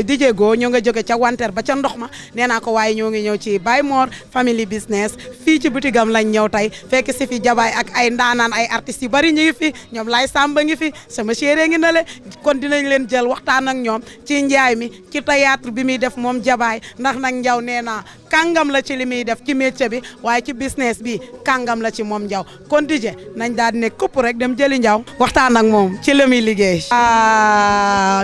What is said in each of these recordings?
DJ Go ñoo nga jóge ca Wanteer ba ca ndox ma nee naa ko waaye ñoo ngi ñëw ci Baye Mor family business fii ci butigam lañ ñëw tey fekk si fi jabaay ak ay ndaanaan ay artistes yu bari ñu ngi fi ñoom Lay Samba ngi fi sama chérie ngi na le kon dinañ leen jël waxtaan ak ñoom ci njaay mi ci théâtre bi muy def moom jabaay ndax nag njaw nee naa kàngam la ci li muy def ci métier bi waaye ci business bi kàngam la ci moom njaw kon DJ nañ daal di ne këpp rek dem jëli njaw waxtaan ak moom ci li muy liggéey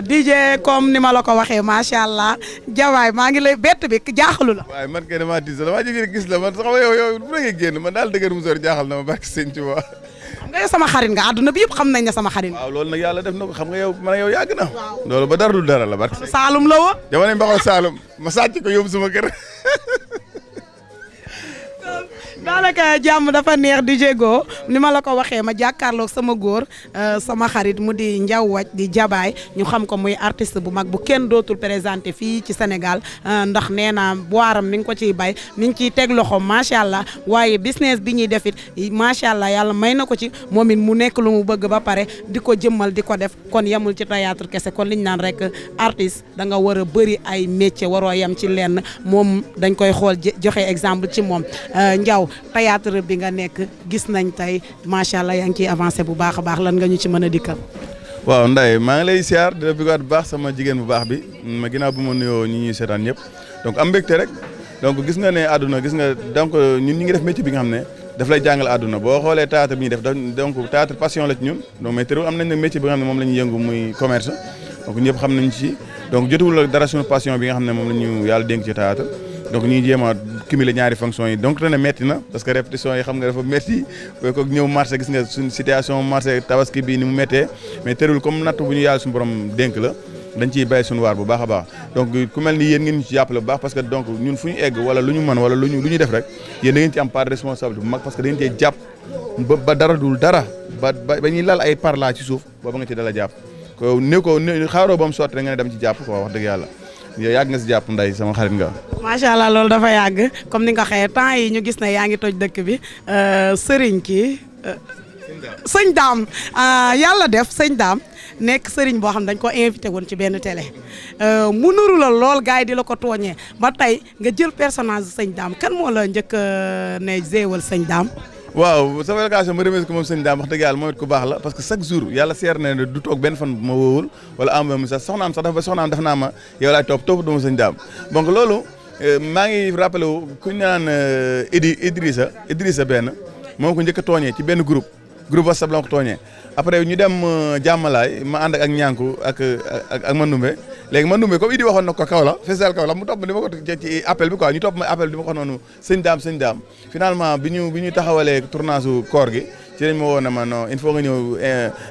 DJ comme ni ma la ko waxee macha allah jabaay maa ngi lay bett bi jaaxalu la. waaye man kay damaa tiis damaa jógee gis la man sax yow bu la génn man daal dëgër musóor jaaxal na ma barke sëñ Tuubaa. xam nga yow sama xarit nga àdduna bi yëpp xam nañ ne sama xarit. waaw loolu nag yàlla def na ko xam nga yow man yow yàgg na. loolu ba dara du dara la barke. Saalum la woo. jamono mbaxal Saalum ma sàcc ko yóbbu sama kër. daanaka jàmm dafa neex DJ Go ni ma la ko waxee ma jàkkaarloog sama góor sama xarit mu di Njaw Waj di jabaay ñu xam ko muy artiste bu mag bu kenn dootul présenté fii ci Sénégal ndax nee naa waaram mi ngi ko ciy bay mi ngi ciy teg loxo macha allah waaye business bi ñuy def it macha allah yàlla may na ko ci moom it mu nekk lu mu bëgg ba pare di ko jëmmal di ko def kon yemul ci théâtre kese kon liñ naan rek artiste da nga war a bëri ay métier waroo yem ci lenn moom dañ koy xool joxe exemple ci moom Njaw théâtre bi nga nekk gis nañ tey macha allah yaa ngi ciy avancé bu baax a baax lan nga ñu ci mën a dikkal. waaw Nday maa ngi lay siyaar di la bëggaat bu baax sama jigéen bu baax bi ma ginnaaw bu ma nuyoo ñi ñuy seetaan ñëpp donc am mbégte rek donc gis nga ne àdduna gis nga donc ñun ñi ngi def métier bi nga xam ne daf lay jàngal àdduna boo xoolee théâtre bi ñuy def donc théâtre passion la ci ñun donc mais terewul am nañ nag métier bi nga xam ne moom la ñuy yëngu muy commerce donc ñëpp xam nañ ci donc jotuwul dara suñu passion bi nga xam ne moom la ñu yàlla dénk ci théâtre donc ñuy jéem a cumuler ñaari fonction yi donc ren metti na parce que répétition yi xam nga dafa metti ko ñëw marché gis nga suñ situation marché tabaski bi ni mu méttee mais terewul comme natt bu ñu yàlla suñu borom dénk la dañ ciy bàyyi suñu waar bu baax a baax donc ku mel ni yéen ngeen ñu ci jàppale bu baax parce que donc ñun fu ñu egg wala lu ñu mën wala lu ñu def rek yéen da ngeen ci am part de responsabilité bu mag parce que da ngeen cee jàpp ba dara dul dara ba ñuy lal ay par là ci suuf booba nga ci dala jàpp ko xaaroo ba mu sotti rek nga ne dem ci jàpp quoi wax dëgg yàlla yow yàgg nga si jàpp Nday sama xarit nga. macha allah loolu dafa yàgg comme ni nga xëyee temps yi ñu gis ne yaa ngi toj dëkk bi sëriñ kii. sëñ daam yàlla def sëñ daam nekk sëriñ boo xam dañ ko invité woon ci benn télé mu nuru la lool gars yi di la ko tooñee ba tey nga jël personnage sëñ daam kan moo la njëkk ne jéewal sëñ daam. waaw sama délégation ma remercie ko moom sëñ daam wax dëgg yàlla moom it ku baax la parce que chaque jour yàlla seer na ne du toog benn fan bu ma woowul wala envoyé message soxnaam sax dafa ba soxnaam def naa ma yow laay topp duma sëñ daam donc loolu maa ngi rappelé wu ku ñu naan Idrissa benn moo ko njëkk a tooñee ci benn groupe WhatsApp la ma ko tooñee après ñu dem jàmmalaay ma ànd ak ñànku ak Mandumbe léegi Mandumbe comme Idi waxoon na ko Kaolack festival Kaolack mu topp ma di ma ko ci appel bi quoi ñu topp ma appel di ma ko noonu sëñ daam finalement bi ñu taxawalee tournage su koor gi ci lañ ma woo ne ma non il faut nga ñëw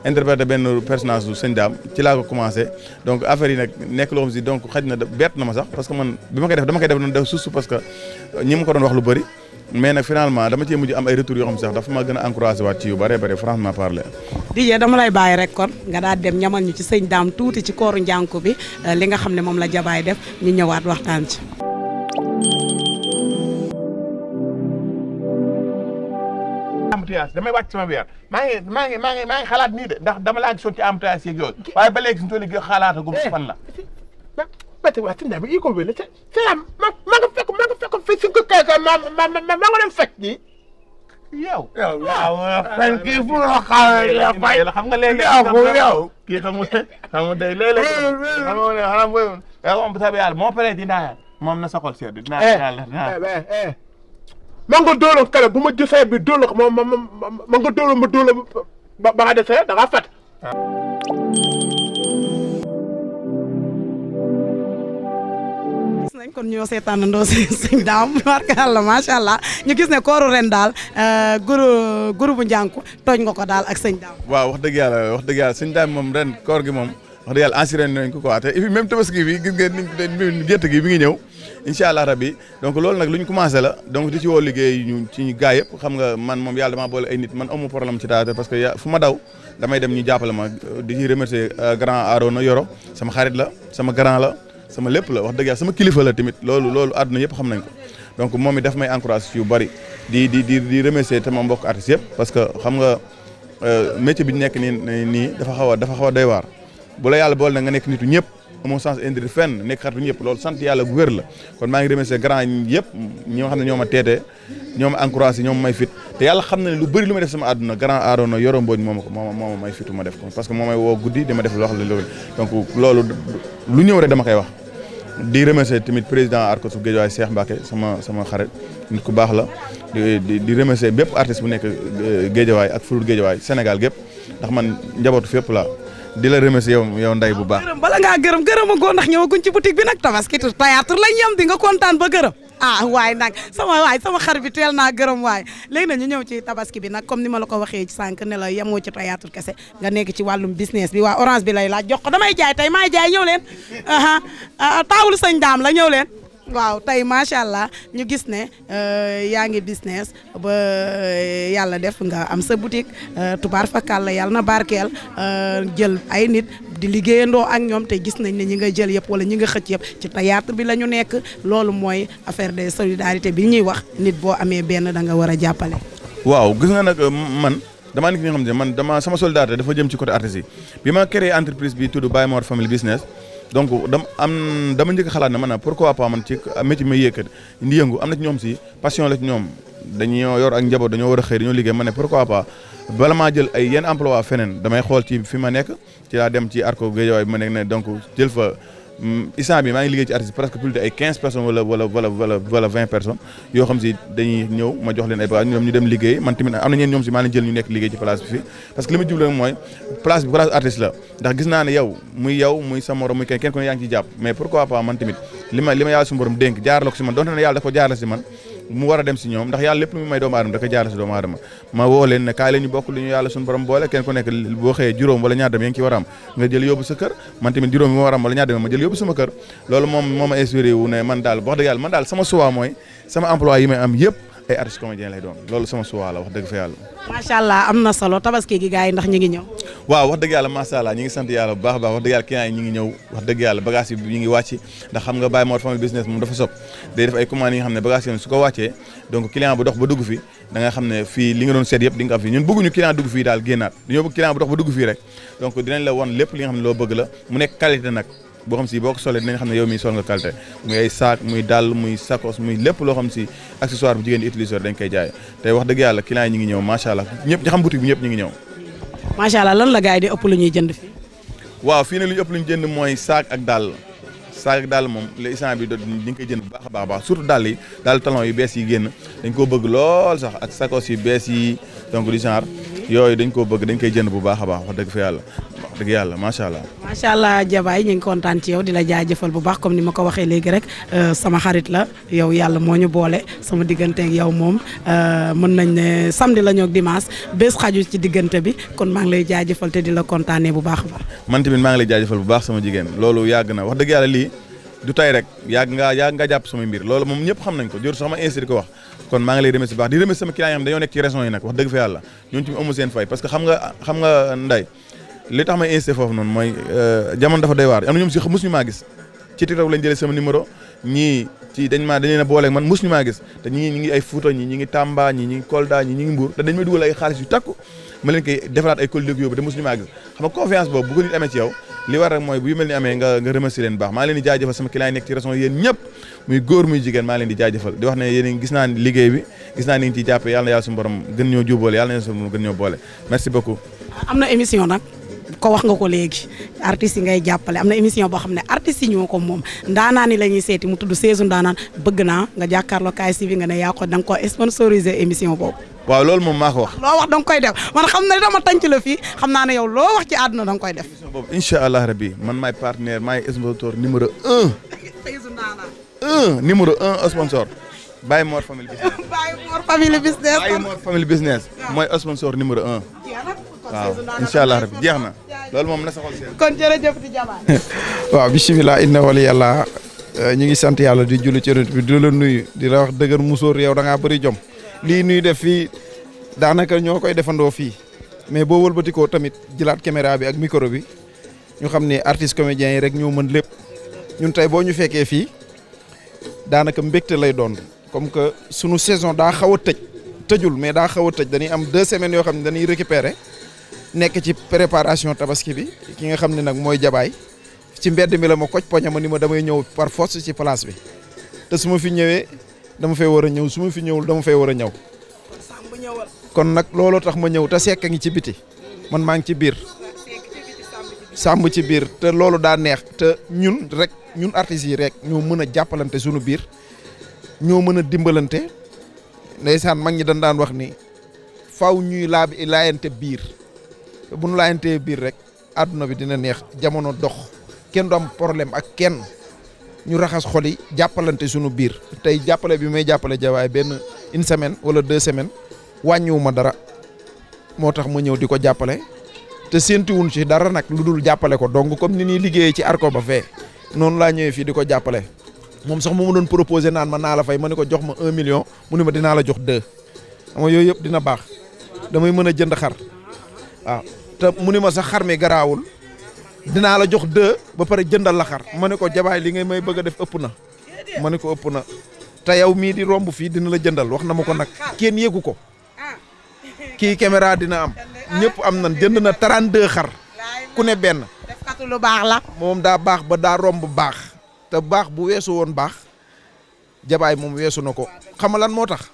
interpréter benn personnage su sëñ daam ci laa ko commencé donc affaire yi nag nekk loo xam si donc xaj na bett na ma sax parce que man bi ma koy def dama koy def noonu def suuf parce que ñi ma ko doon wax lu bëri mais nag finalement dama cee mujj am ay retours yoo xam sax dafa ma gën a encouragé waat ci yu bare franchement parler. DJ dama lay bàyyi rek kon nga daal dem ñamal ñu ci sëñ daam tuuti ci kooru njànku bi li nga xam ne moom la jabaay def ñu ñëwaat waxtaan ci. embouteillage damay wàcc sama weer maa ngi xalaat nii de ndax dama laa gisoon ci embouteillage yeeg yooyu waaye ba léegi suñu tool yi xalaatagum fan la. bati waa si ndax i ko wéle te ma nga fekk fi si ko kay ma nga dem fekk nii yow fen kii fu nga fay xam nga léeg-léeg yow kii xam nga day léeg-léeg xam nga ne xanaa booy moom bu sabi yàlla moo paree dinaa moom na soxol seet dinaa yàlla ma nga dóolo kale bu ma gisee bi dóolo ko ma nga dóolo ma dóolo ba nga desee da nga fat gis nañ kon ñoo seetaanandoo sëñ daam barkalla macha allah ñu gis ne kooru ren daal guru bu njànku tooñ nga ko daal ak sëñ daam. waaw wax dëgg yàlla sëñ daam moom ren koor gi moom wax dëgg yàlla assuré nañ ko quoi te et puis même tabaski bi gis ngeen ni gerte gi mi ngi ñëw incha allah rabbi donc loolu nag lu ñu commencé la donc di ci woo liggéey ñu ci gaa yëpp xam nga man moom yàlla damaa boole ay nit man amu problème ci théâtre parce que fu ma daw damay dem ñu jàppale ma di ci remercier grand Arona Yoro sama xarit la sama grand la sama lépp la wax dëgg yàlla sama kilifa la tamit loolu àdduna yëpp xam nañ ko donc moom it daf may encouragé yu bari di remercier sama mbokk artistes yëpp parce que xam nga métier bi ñu nekk nii dafa xaw a doy waar bu la yàlla boole na nga nekk nitu ñëpp amoo sens indiri fenn nekk xaritu ñëpp loolu sant yàlla gu wér la kon maa ngi remercier grand yëpp ñi nga xam ne ñoo ma teetee ñoo ma encouragé ñoo ma may fit te yàlla xam na ne lu bëri lu may def sama àdduna grand Arona Yoro Mbodj moo ma may fitu ma def ko parce que moo may woo guddi dama def loo xam ne loolu donc loolu lu ñëw rek dama koy wax di remercier tamit président Arcos bu Guédiawaye Cheikh Mbacké sama xarit nit ku baax la di remercier bépp artiste bu nekk Guédiawaye ak fulul Guédiawaye Sénégal gépp ndax man njabootu fépp la di la remercier yow nday bu baax. bala ngaa gërëm a goo ndax ñëwaguñ ci boutique bi nag tabaski théâtre lañ yem di nga kontaan ba gërëm waaye nag sama xarit bi teel naa gërëm waaye léegi nag ñu ñëw ci tabaski bi nag comme ni ma la ko waxee ci sànq ne la yemoo ci théâtre kese nga nekk ci wàllum business bi waa orange bi lay laaj jox ko damay jaay tey maay jaay ñëw leen taawul sëñ daam la ñëw leen waaw tey macha allah ñu gis ne yaa ngi business ba yàlla def nga am sa boutique tubaar fakal la yàlla na barkeel jël ay nit di liggéeyandoo ak ñoom te gis nañ ne ñi nga jël yëpp wala ñi nga xëcc yëpp ci théâtre bi la ñu nekk loolu mooy affaire de solidarité bi ñuy wax nit boo amee benn da nga war a jàppale. waaw gis nga nag man damaa nekk ñi nga xam ne man sama solidarité dafa jëm ci côté artiste yi bi ma créé entreprise bi tudd Baye Mor Family Business. donc dama njëkk xalaat ne man pourquoi pas man ci métier mi yëkkat ndi yëngu am na ci ñoom si passion la ci ñoom dañoo yor ak njaboot dañoo war a xëy dañoo liggéey ma ne pourquoi pas bala maa jël ay yenn emploi feneen damay xool ci fi ma nekk ci laa dem ci Arco Guédiawaye bi ma nekk ne donc jël fa instant bi maa ngi liggéey ci artiste presque plus de ay 15 personnes wala 20 personnes yoo xam si dañuy ñëw ma jox leen ay bagages ñoom ñu dem liggéey man tamit am na ñeen ñoom si maa leen jël ñu nekk liggéey ci place bi fii parce que li ma jublu rek mooy place bi place artiste la ndax gis naa ne yow muy sa morom muy kenn ku ne yaa ngi ciy jàpp mais pourquoi pas man tamit li ma yàlla suñu borom dénk jaarale ko si man donte ne yàlla da ko jaarale si man mu war a dem si ñoom ndax yàlla lépp lu mu may doomu aadama da ko jaarale si doomu aadama ma woo leen ne kaay la ñu bokk lu ñu yàlla suñu borom boole kenn ku nekk boo xëyee juróom wala ñaar dem yaa ngi ci war a am nga jël yóbbu sa kër man tamit juróom bi ma war a am wala ñaar dem ma jël yóbbu sama kër loolu moo ma inspiré wu ne man daal wax dëgg yàlla man daal sama choix mooy sama emploi yi may am yëpp ay artiste comédien lay doon loolu sama choix la wax dëgg fa yàlla. macha allah am na solo tabaski gi gars yi ndax ñu ngi ñëw. waaw wax dëgg yàlla macha allah ñi ngi sant yàlla bu baax a baax wax dëgg yàlla clients yi ñi ngi ñëw wax dëgg yàlla bagage yi ñu ngi wàcc ndax xam nga Baye Mor Family Business moom dafa sob day def ay commandes yi nga xam ne bagage yi su ko wàccee donc client bu dox ba dugg fi da nga xam ne fii li nga doon seet yëpp di nga am fii ñun bëgguñu client dugg fii daal génnaat dañoo bëgg client bu dox ba dugg fii rek donc dinañ la won lépp li nga xam ne loo bëgg la mu nekk qualité nag boo xam si boo ko solee dinañ xam ne yow mi sol nga qualité muy ay sac muy dàll muy sakos muy lépp loo xam si accessoire bu jigéen di utiliser dañ koy jaay te wax dëgg yàlla client yi ñi ngi ñëw macha allah ñëpp ñi xam boutique bi ñëpp ñi ngi ñëw. macha allah lan la gars yi di ëpp lu ñuy jënd fii. waaw fii ne lu ñu ëpp lu ñu jënd mooy sac ak dàll moom le instant bi ñu ngi koy jënd bu baax a baax surtout dàll yi dàll talon yu bees yi génn dañ koo bëgg lool sax ak sakos yu bees yi donc du genre yooyu dañ koo bëgg dañ koy jënd bu baax a baax wax dëgg fa yàlla wax dëgg yàlla macha allah. macha allah Jabaay ñu ngi kontaan ci yow di la jaajëfal bu baax comme ni ma ko waxee léegi rek sama xarit la yow yàlla moo ñu boole sama diggante ak yow moom mën nañ ne samedi la ñu ak dimanche bés xaju ci diggante bi kon maa ngi lay jaajëfal te di la kontaanee bu baax a baax. man tamit maa ngi lay jaajëfal bu baax sama jigéen loolu yàgg na wax dëgg yàlla lii du tay rek yàgg nga jàpp sama mbir loolu moom ñëpp xam nañ ko jor sax ma insisté ko wax kon maa ngi lay remercier bu baax di remercier sama client yi xam dañoo nekk ci régions yi nag wax dëgg fa yàlla ñun tamit amu seen fay parce que xam nga nday li tax may insisté foofu noonu mooy jamono dafa doy waar am na ñoom si mosuñu maa gis ci TikTok lañ jëlee sama numéro ñii ci dañ leen a booleeg man mosuñu maa gis te ñii ñi ngi ay Fouta ñi ngi Tamba ñi ngi Kolda ñi ngi Mbour te dañ may dugal ay xaalis yu takku ma leen koy defaraat ay collègues yóbbu te mosuñu maa gis xam nga confiance boobu bu ko nit amee ci yow li war rek mooy bu yu mel ni amee nga remercier leen baax maa leen di jaajëfal sama client yi nekk ci région yéen ñëpp muy góor muy jigéen maa leen di jaajëfal di wax ne yéen gis naa liggéey bi gis naa ni ngi ciy jàppe yàlla na yàlla suñu borom gën ñoo jubboole yàlla na yàlla suñu borom gën ñoo boole merci beaucoup. am na émission nag ko wax nga ko léegi artistes yi ngay jàppale am na émission boo xam ne artistes yi ñoo ko moom ndaanaan yi la ñuy seeti mu tudd saison ndaanaan bëgg naa nga jàkkaarloo Kaay TV nga ne yaa ko da nga ko sponsoriser émission boobu. waaw loolu moom maa ko wax. loo wax da nga koy def man xam na dama tànc la fii xam naa ne yow loo wax ci àdduna da nga koy def. émission boobu incha allah rabbi man maay partenaire maay sponsor numéro 1. saison ndaanaan. numéro 1 sponsor. Baye Mor Family Business. Baye Mor Family Business. Baye Mor Family Business mooy sponsor numéro 1. waaw incha allah rabbi jeex na loolu moom na sa xol seen. kon jërëjëf di Jabaay. waaw bisimilah inna wali yàlla ñu ngi sant yàlla di julli ci Yonent bi di la nuyu di la wax dëgër musóor yow da ngaa bëri jom lii nuy def fii daanaka ñoo koy defandoo fii mais boo wëlbatikoo tamit jëlaat caméra bi ak micro bi ñu xam ne artistes comédiens yi rek ñoo mën lépp ñun tey boo ñu fekkee fii daanaka mbégte lay doon comme que sunu saison daa xaw a tëjul mais daa xaw a tëj dañuy am 2 semaines yoo xam ne dañuy récupérer nekk ci préparation tabaski bi ki nga xam ne nag mooy Jabaay ci mbedd mi la ma koj poñe ma ni ma damay ñëw par force ci place bi te su ma fi ñëwee dama fay war a ñëw su ma fi ñëwul dama fay war a ñëw kon nag looloo tax ma ñëw te Seck a ngi ci biti man maa ngi ci biir sàmb ci biir te loolu daa neex te ñun artistes yi rek ñoo mën a jàppalante suñu biir ñoo mën a dimbalante ndeysaan mag ñi dañ daan wax ni faw ñuy laayante biir bu nu laayantee biir rek àdduna bi dina neex jamono dox kenn du am problème ak kenn ñu raxas xol yi jàppalante suñu biir tey jàppale bi may jàppale Jabaay benn une semaine wala 2 semaines wàññiwuma dara moo tax ma ñëw di ko jàppale te séntuwuñ ci dara nag lu dul jàppale ko donc comme ni ñuy liggéeyee ci Arco ba fee noonu laa ñëwee fii di ko jàppale moom sax mu doon proposé naan ma naa la fay ma ne ko jox ma 1 million mu ne ma dinaa la jox 2 xam nga yooyu yëpp dina baax damay mën a jënd xar waaw te mu ne ma sax xar mi garaawul dinaa la jox 2 ba pare jëndal la xar ma ne ko Jabaay li ngay may bëgg a def ëpp na ma ne ko ëpp na te yow mii di romb fii dina la jëndal wax na ma ko nag kenn yéegu ko kii caméra dina am ñëpp am nan jënd na 32 xar ku ne benn. defkatu lu baax la. moom daa baax ba daa romb baax te baax bu weesu woon baax Jabaay moom weesu na ko xam nga lan moo tax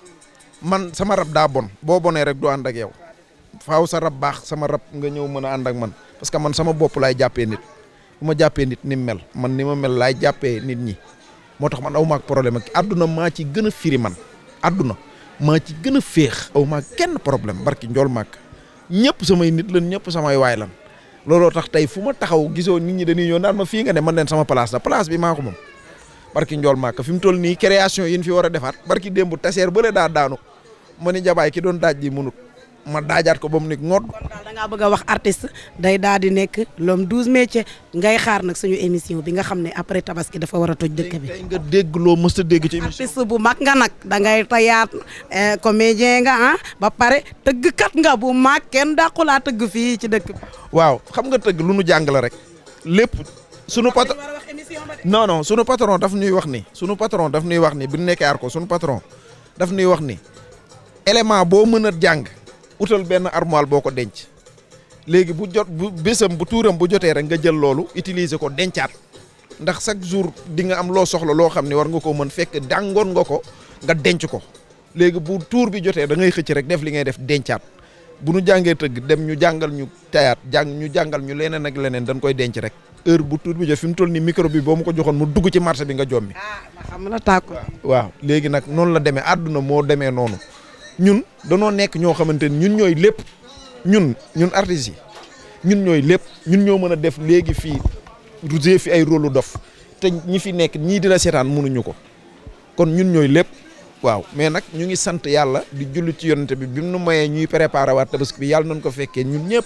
man sama rab daa bon boo bonee rek du ànd ak yow faaw sa rab baax sama rab nga ñëw mën a ànd ak man parce que man sama bopp laay jàppee nit bu ma jàppee nit ni mel man ni ma mel laay jàppee nit ñi moo tax man aw maag problème ak àdduna maa ci gën a firi man àdduna maa ci gën a féex aw maag kenn problème barki njool maag ñëpp samay nit lan ñëpp samay waay lan looloo tax tey fu ma taxaw gisoo nit ñi dañuy ñëw naan ma fii nga ne man leen sama place la place bi maa ko moom barki njool maag fi mu toll nii création yi ñu fi war a defaat barki démb taseer bële daa daanu ma ni Jabaay ki doon daaj ji mënut ma daajaat ko ba mu nekk ngoot. kon daal da ngaa bëgg a wax artiste day daal di nekk l'homme 12 métiers ngay xaar nag suñu émission bi nga xam ne après tabaski dafa war a toj dëkk bi. tey nga dégg loo mës a dégg ci émission. artiste bu mag nga nag da ngay tayaat comédien nga ba pare tëggkat nga bu mag kenn dàqulaa tëgg fii ci dëkk bi. waaw xam nga tëgg lu nu jàng la rek lépp. sunu patron non sunu patron daf ñuy wax ni sunu patron daf ñuy wax ni bu nekkee Arco sunu patron daf ñuy wax ni élément boo mën a jàng. utal benn armoire boo ko denc léegi bu bésam bu tuuram bu jotee rek nga jël loolu utiliser ko dencaat ndax chaque jour di nga am loo soxla loo xam ne war nga ko mën fekk dàngoon nga ko nga denc ko léegi bu tuur bi jotee da ngay xëcc rek def li ngay def dencaat bu nu jàngee tëgg dem ñu jàngal ñu tayaat ñu jàngal ñu leneen ak leneen dañ koy denc rek heure bu tuur bi jot fi mu toll nii micro bi boo ma ko joxoon mu dugg ci marché bi nga jommi. xam la tàkku. waaw léegi nag noonu la demee àdduna moo demee noonu. ñun danoo nekk ñoo xamante ni ñun ñooy lépp ñun artistes yi ñun ñooy lépp ñun ñoo mën a def léegi fii jouer fi ay rôle dof te ñi fi nekk ñii di la seetaan mënuñu ko kon ñun ñooy lépp waaw mais nag ñu ngi sant yàlla di julli ci yonent bi mu nu mayee ñuy préparer waat tabaski bi yàlla nañ ko fekkee ñun ñëpp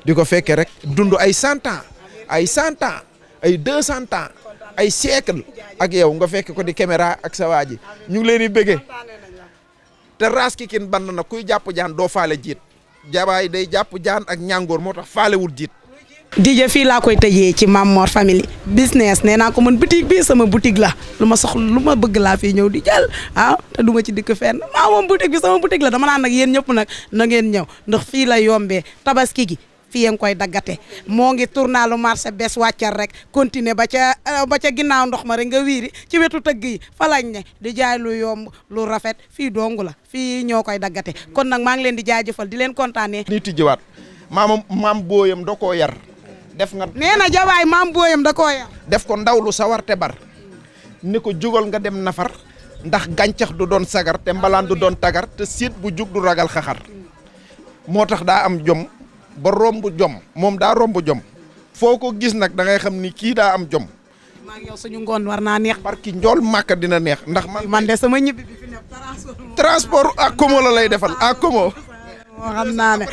di ko fekkee rek dund ay 100 ans ay 100 ans ay 200 ans ay siècle ak yow nga fekk ko di caméra ak sa waa ji ñu ngi leen di bëggee. te raas ki kin band na kuy jàpp jaan doo faale jiit Jabaay day jàpp jaan ak ñàngoor moo tax faalewul jiit. DJ fii laa koy tëjee ci Mame Mor Family business nee naa ko man boutique bi sama boutique la lu ma soxla lu ma bëgg laa fii ñëw di jël te du ma ci dikk fenn moom boutique bi sama boutique la dama naan nag yéen ñëpp nag na ngeen ñëw ndax fii la yombee tabaski gi fii yaa ngi koy daggate moo ngi tournalu marché bes wàccal rek continuer ba ca ginnaaw ndox ma rek nga wiiri ci wetu tëgg yi fa lañ ne di jaay lu yomb lu rafet fii dong la fii ñoo koy daggate kon nag maa ngi leen di jaajëfal di leen kontaanee. nii tijjiwaat maam booyam da koo yar. def nga nee na Jabaay maam booyam da koo yar. def ko ndaw lu sawar te bar ni ko jógal nga dem nafar ndax gàncax du doon sagar te mbalaan du doon tagar te siit bu jug du ragal xaxar moo tax daa am jom. ba romb jom moom daa romb jom foo ko gis nag da ngay xam ni kii daa am jom. maa ngi yow suñu ngoon war naa neex. barki njool màkk dina neex ndax man de sama ñibbi bi fi ne transport ak komo la lay defal ak komo. moo xam naa ne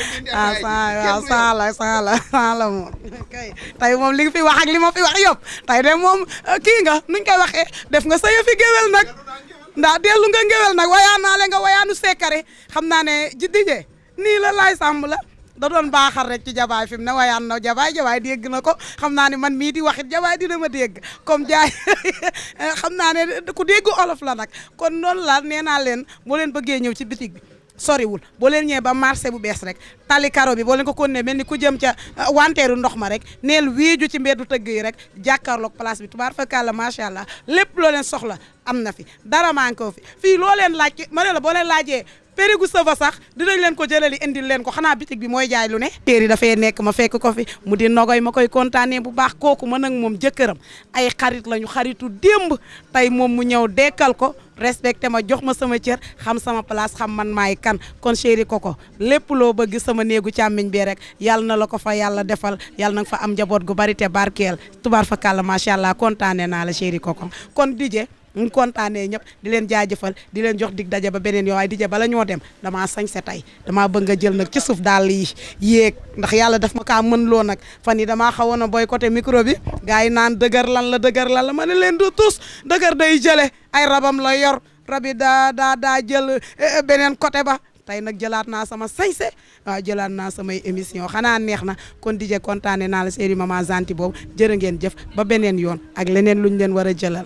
saala moom kay tey moom li nga fi wax ak li ma fi wax yëpp tey de moom kii nga nuñ koy waxee def nga sa yëfi géwél nag ndax dellu nga géwél nag wayaan naa le nga wayaanu sekkare xam naa ne ji dijee nii la laay sàmm la da doon baaxal rek ci Jabaay fi mu ne wayaan na Jabaay dégg na ko xam naa ne man mii di waxit Jabaay dina ma dégg comme jaay xam naa ne ku dégg olof la nag kon noonu la nee naa leen boo leen bëggee ñëw ci bitig bi soriwul boo leen ñëwee ba marché bu bees rek tali karo bi boo leen ko continuer mel ni ku jëm ca wanteeru ndox ma rek neel wiiju ci mbeddu tëgg yi rek jàkkaarloog place bi tubaar fakàlla macha allah lépp loo leen soxla am na fi dara manqué fi fii loo leen laaj ma ne la boo leen laajee périgu sëfa sax dinañ leen ko jëlali indil leen ko xanaa bitig bi mooy jaay lu ne téeri dafay nekk ma fekk ko fi mu di nogoy ma koy kontaanee bu baax kooku ma nag moom jëkkëram ay xarit lañu xaritu démb tey moom mu ñëw dekkal ko respecté ma jox ma sama cër xam sama place xam man maay kan kon chéri Coco lépp loo bëgg sama néegu càmmiñ bi rek yàlla na la ko fa yàlla defal yàlla na nga fa am njaboot gu bari te barkeel tubaar fa kàlla macha allah kontaane naa la chéri Coco kon DJ ñu kontaanee ñëpp di leen jaajëfal di leen jox dig daje ba beneen yoo waaye DJ bala ñoo dem damaa sañse tey damaa bëgg nga jël nag ci suuf daal yi yéeg ndax yàlla daf ma kaa mën loo nag fan yi damaa xawoon a boycotté micro bi gars yi naan dëgër lan la ma ne leen du tus dëgër day jële ay rabam la yor rabi daa jël beneen côté ba tey nag jëlaat naa sama sañse waaw jëlaat naa samay émission xanaa neex na kon DJ kontaane naa la série Maman Zanti boobu jërë ngeen jëf ba beneen yoon ak leneen luñ leen war a jëlal